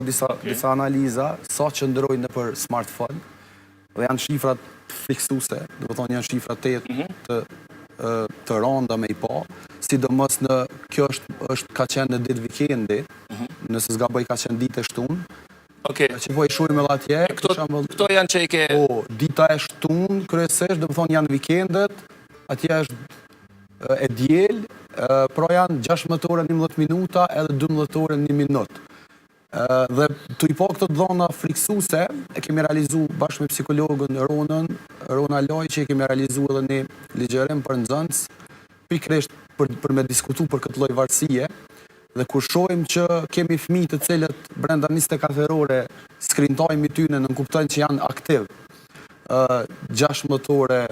disa, disa analiza, sa qëndrojnë nëpër smartphone, dhe janë shifrat frikësuese, do të thonë janë shifra të të randa me i pa, sidomos në kjo është ka qenë në ditë vikendi, nëse s'gaboj ka qenë ditë e shtunë, që po i shohim edhe atje, Këto, për shembull, këto janë që i ke. Po, dita e shtunë, kryesisht, do të thonë janë vikendet, atje është e diel, pra janë 16 orë 11 minuta edhe 12 orë 1 minutë. Dhe të i pa këto dhona frikësuese, e kemi realizu bashkë me psikologën Ronën, Rona Loj, që e kemi realizu edhe një ligjërim për nxënës, pikërisht për me diskutu për këtë lloj varësie, dhe kur shohim që kemi fëmijë të cilët brenda 24 ore screen time i tyne nënkuptojnë që janë aktiv, 16 ore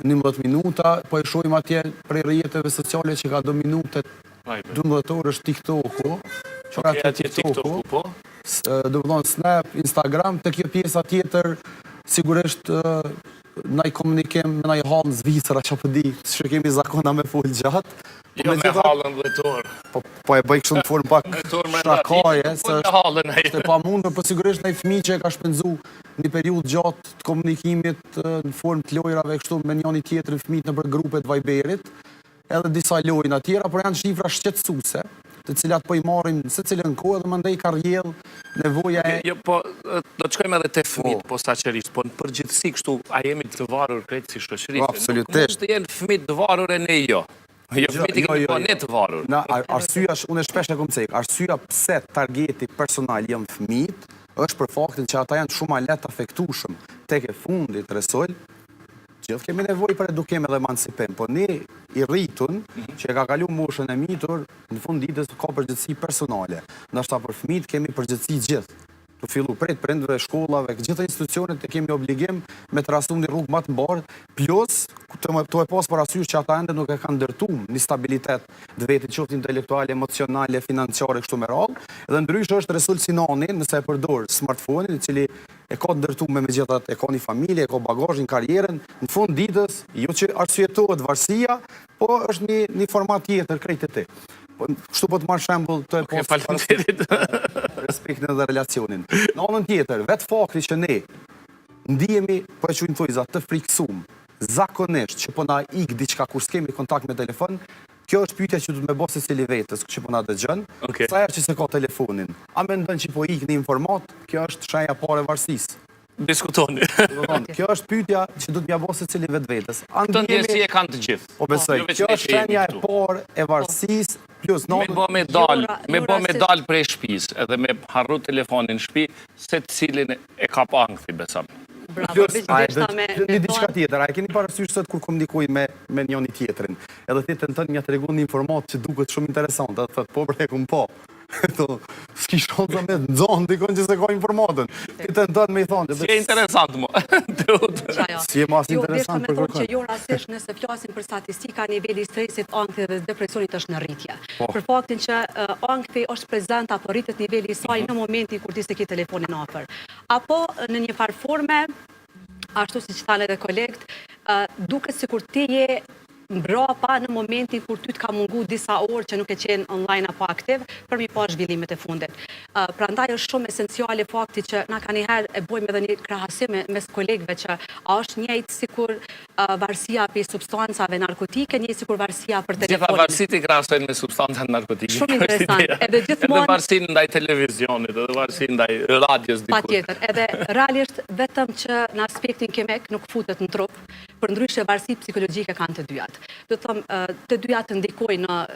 11 minuta, po e shohim atje prej rrjeteve sociale që ka dominu të 12 orë është TikToku, që Okej, atje TikToku, po. Do të thonë Snap, Instagram, të kjo pjesa tjetër, sigurisht naj komunikim me naj hallë në Zvicër, që po di, që kemi zakona me fol gjatë. Po Jo me megjithatë, hallën 10 orë. Po e bëj kështu në formë pak 10 orë mrenda shakaje, ditës, se po me është hallën ai. është e pamundur, po sigurisht ndaj fëmijë që e ka shpenzu një periudhë gjatë të komunikimit në formë të lojrave kështu me njëri tjetrin fëmijët nëpër grupet Viberit, edhe disa lojna tjera, por janë shifra shqetësuese, të cilat po i marrim në secilën kohë dhe mandej ka rrjedh nevoja e Jo, po, do të shkojmë edhe te fëmijët, po saçërisht, po në përgjithësi kështu, a jemi të varur krejt si shoqëri? Po, Se nuk absolutisht. mund të jenë fëmijët të varur e ne jo. Jo, fëmijët i Jo, kemi jo, po jo. ne të varur. Na, arsyeja është, unë e shpesh e kom cek, arsyeja pse targeti personal janë fëmijët, është për faktin që ata janë shumë ma lehtë afektueshëm. Tek e fundit, Resol, gjithë kemi nevojë për edukim edhe emancipim, po ne i rritun, që e ka kalu moshën e mitur, në fund ditës ka përgjegjësi personale. Ndërsa për fëmijët kemi përgjegjësi gjithë. Të fillu prej prindve, shkollave, gjithë institucionet e kemi obligim me trasu një rrugë më të mbarë, plus të e pas parasysh që ata ende nuk e kanë ndërtuar një stabilitet të vetit, qoftë intelektuale, emocionale, financiare, kështu me radhë. Dhe ndryshe është Resul Sinani, nëse e përdor smartphone-in, i cili e ka ndërtuar me megjithatë, e ka një familje, e ka bagazhin, karrierën, në fund ditës, jo që arsyetohet varësia, po është një format tjetër krejt e ti. Po, kështu po të marr shembull të e Okej, pas faleminderit. respektin dhe relacionin. Në anën tjetër, vetë fakti që ne ndihemi, po e quajmë thojza, të friksum, zakonisht që po na ik diçka kur s'kemi kontakt me telefon, kjo është pyetja që duhet me bë secili vetës që po na dëgjon. Sa herë që se ka telefonin, a mendon që po ik një informat, kjo është shenja parë e varësisë. Diskutoni. Do të thonë, kjo është pyetja që duhet m'ia bë secili vetvetes. A Këtë ndihemi- ndjesi e kanë të gjithë. Po besoj, Jo veç kjo ne është që jemi shenja e këtu. parë e varësisë, plus Me në bo me dal, me jo bo me rastisht. dal prej shtëpisë, edhe me harru telefonin në shtëpi, se cilin e ka pa ankthi, besam. Bravo, Plus, veç a e deshta me një me diçka thonë- tjetër, a e keni parasysh sot kur komunikoj me njëri tjetrin? Edhe ti tenton m'ia tregu një informatë që duket shumë interesante, edhe thot, po bre, e kum po. To, s'ki shansa me nxon dikon që se ka informatën. Ti tenton me i thonë, Si e interesant mo. Tut. Qajo. Si e mas Jo, interesant deshta me për thonë kërkon. që jo rastisht nëse flasim për statistika, niveli i stresit, ankthit dhe depresionit është në rritje. Po. Për faktin që ankthi është prezent apo rritet niveli i saj në momentin kur ti s'e ke telefonin afër. Apo në një farë forme, ashtu si që thanë edhe kolegët, duket sikur ti je mbrapa në momentin kur ty të ka mungu disa orë që nuk e qenë online apo aktiv për mi pa zhvillimet e fundit. Prandaj është shumë esenciale fakti që na ka njëherë e bojmë edhe një krahasim mes kolegëve që a është njëjtë sikur varësia për substancave narkotike, njëjtë sikur varësia për Gjitha telefonin. varësitë i krahasojnë me substancat narkotike. Shumë interesant. Është ideja. Edhe gjithmonë Edhe varësinë ndaj televizionit, edhe varësinë ndaj radios dikur. Patjetër, edhe realisht vetëm që në aspektin kimik nuk futet në trup, për ndryshe varësitë psikologjike kanë të dyjat. Do të them, të dyjat ndikojnë në